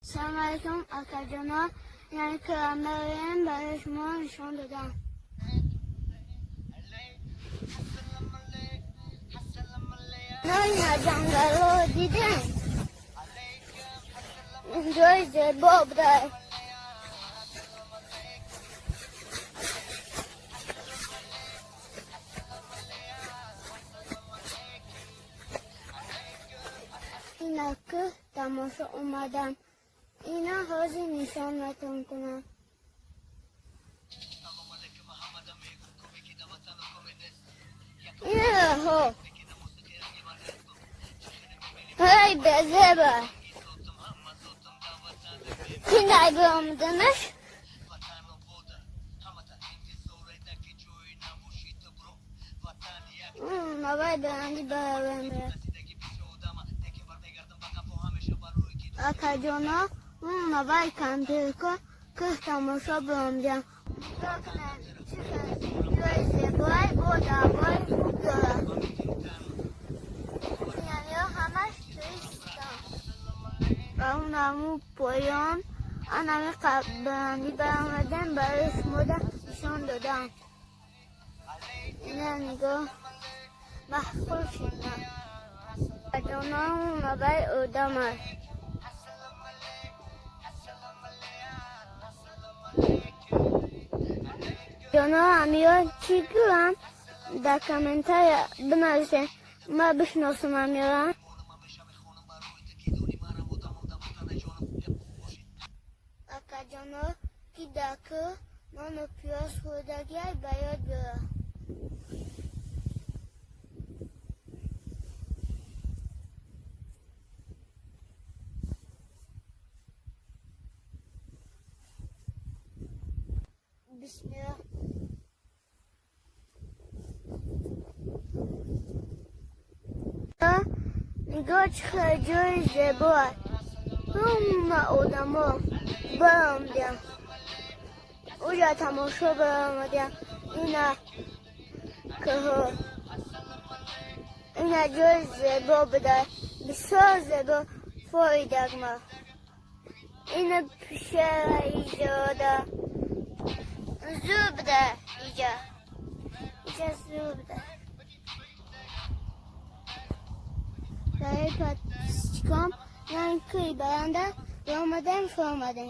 Салом алейкум, акаҷоно. Яъне кӯҳамерем, барои шумо нишон додам. Ина ҷангалро дидем, ҷои зебо буда. Ина кӯҳ тамошо омадам. Ина ҳозир нишонатон кунам. Ина ҳай безеба. Кинай биомаданаш. Навай баланди баравем. Акаҷоно, навай кампирко кӯҳ тамошо биомадям. Ҷои зебои бо давои хуб дорад. Яъне ҳамаш туристам. Ва унаму поён анами баландӣ баромадем, барои шумода нишон додам. Ина нигоҳ, маҳқул шудам. Акаҷоно, навай одам аст. Ҷоно, амиё чӣ гӯям, дар комментария бинависед, ма бишносам амиёра. Акаҷоно, ки дар кӯҳ нону пиёз хӯрдагиай, ба ёд биёрад. Бисмилла. Нигоҳ, чӣ хел ҷои зебо аст. Ҳама одамо баромадиям. Уҷа тамошо баромадиям. Ина кӯҳо. Ина ҷои зебо буда. Бисёр зебо фоидагма. Ина пишера иҷода. Зур буда иҷа. Иҷа зур буда. Барои подписчиком яъне кӯи баланда биомадем, фуромадем.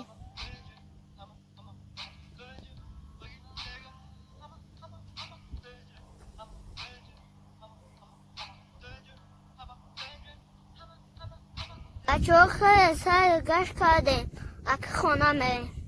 Бачаҳо, хеле сайру гашт кардем, ака хона мерем.